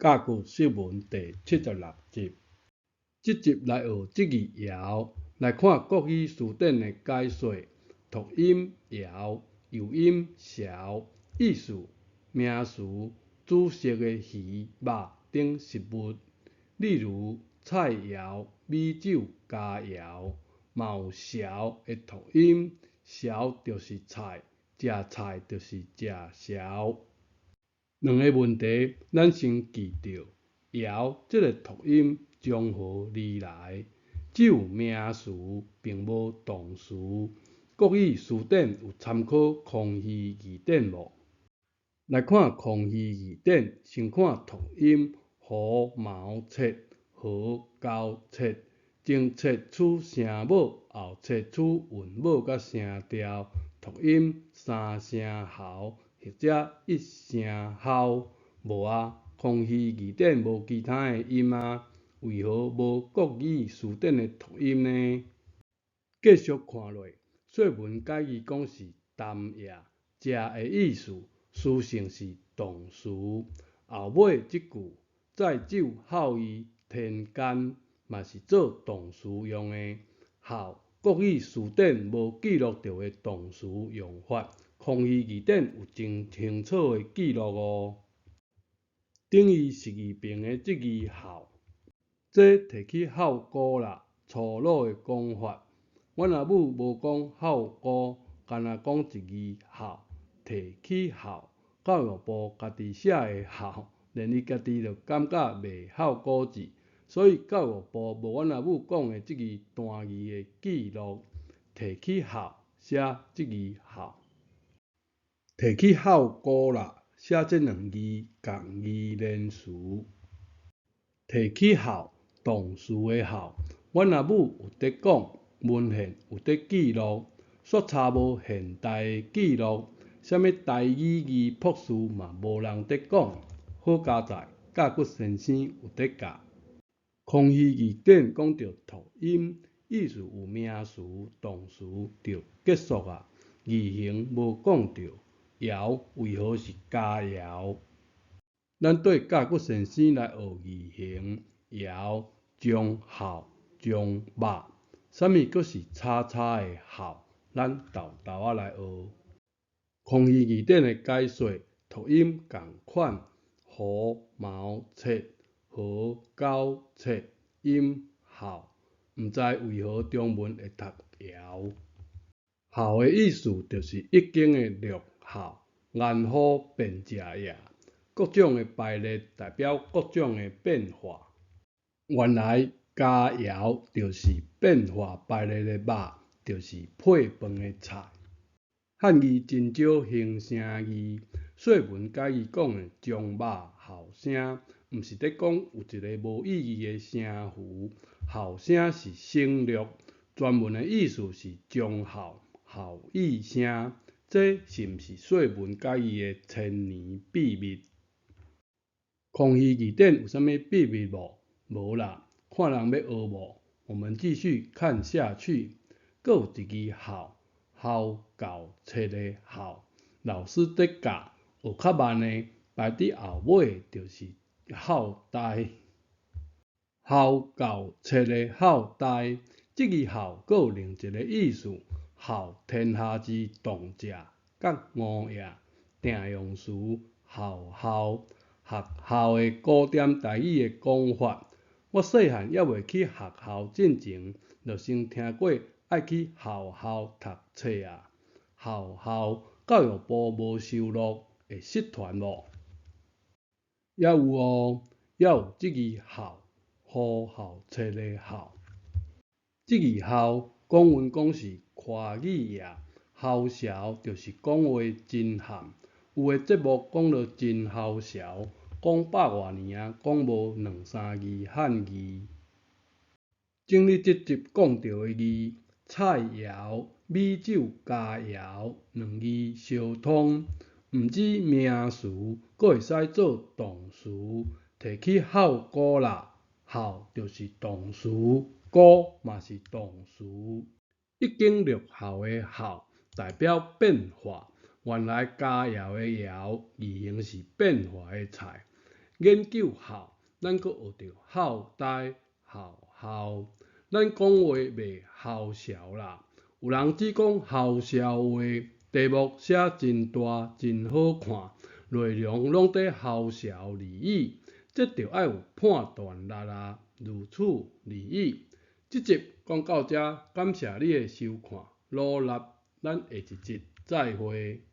甲骨釋文第76集。這集來學這字爻，來看國語辭典的解說。讀音爻，幼音潲，意思名詞，煮食的魚、肉等食物。例如菜肴、米酒、佳肴，嘛有潲的讀音，潲就是菜，食菜就是食潲。兩个問題，咱先記著，爻這个讀音從何而來？只有名詞，並無動詞。國語辭典有參考康熙字典無？來看康熙字典，先看讀音，禾毛切，禾交切，前切取聲母，後切取韻母佮聲調，讀音三聲喉或者一聲吼。無啊，康熙字典無其他的音啊，為何無國語辭典的讀音呢？繼續看落，說文解字講是啖也，食的意思，詞性是動詞。後尾這句載酒孝於田間，嘛是做動詞用的。孝，國語辭典無記錄著的動詞用法，康熙字典有真清楚的記錄哦。等於食字旁的這字孝，這提起孝姑啦，粗魯的講法。阮阿母無講孝姑，干焦講一字孝，提起孝，教育部家己寫的孝，連伊家己都感覺袂孝古字，所以教育部無阮阿母講的這字單字的記錄。提起孝，寫這字孝。提起孝姑啦，寫這兩字仝字連詞。提起孝，動詞的孝，阮阿母有佇講，文獻有佇記錄，煞查無現代的記錄，啥物台語字朴素嘛無人佇講。好佳哉，甲骨先生有佇教。康熙字典講著讀音，意思有名詞、動詞就結束啊，字形無講著。爻為何是佳肴？咱綴甲骨先生來學字形，爻將孝將肉，啥物閣是叉叉的孝？咱沓沓仔來學。康熙字典的解說，讀音仝款，禾毛切，禾交切，音孝，毋知為何中文會讀爻？孝的意思就是易經的六孝，顏虎變食也。各種的排列代表各種的變化。原來佳肴就是變化排列的肉，就是配飯的菜。漢字真少形聲字，說文解字講的將肉孝聲，毋是佇講有一个無意義的聲符，孝聲是省略，全文的意思是將孝，孝義聲，這是毋是說文解字的千年秘密？康熙字典有啥物秘密無？無啦，看人欲學無？我們繼續看下去，閣有一字孝，孝教冊的孝，老師佇教，學較慢的排佇後尾就是孝代。孝教冊的孝代，這字孝閣有另一个意思，孝天下之動者，覺悟也。定用詞學校，學校的古典台語的講法。我細漢猶未去學校進前，就先聽過愛去學校讀冊啊。學校教育部無收錄，會失傳無？猶有哦，猶有這字孝，呼號冊的孝。這字孝，古文講是誇語也，姣潲就是講話真譀。有的節目講得真姣潲，講百外年啊，講無兩三字漢字。整理這集講著的字，菜肴、米酒、佳肴，兩字相通，毋止名詞，閣會使做動詞。提起孝姑啦，孝就是動詞，姑嘛是動詞。易經六孝的孝代表變化，原來佳肴的肴字形是變化的菜，研究孝，咱閣學著孝呆、孝孝。咱講話袂嘐潲啦，有人只講嘐潲話，題目寫真大真好看，內容攏佇嘐潲而已，這著愛有判斷力啊，如此而已。這集講到遮，感謝你的收看，努力，咱下一集再會。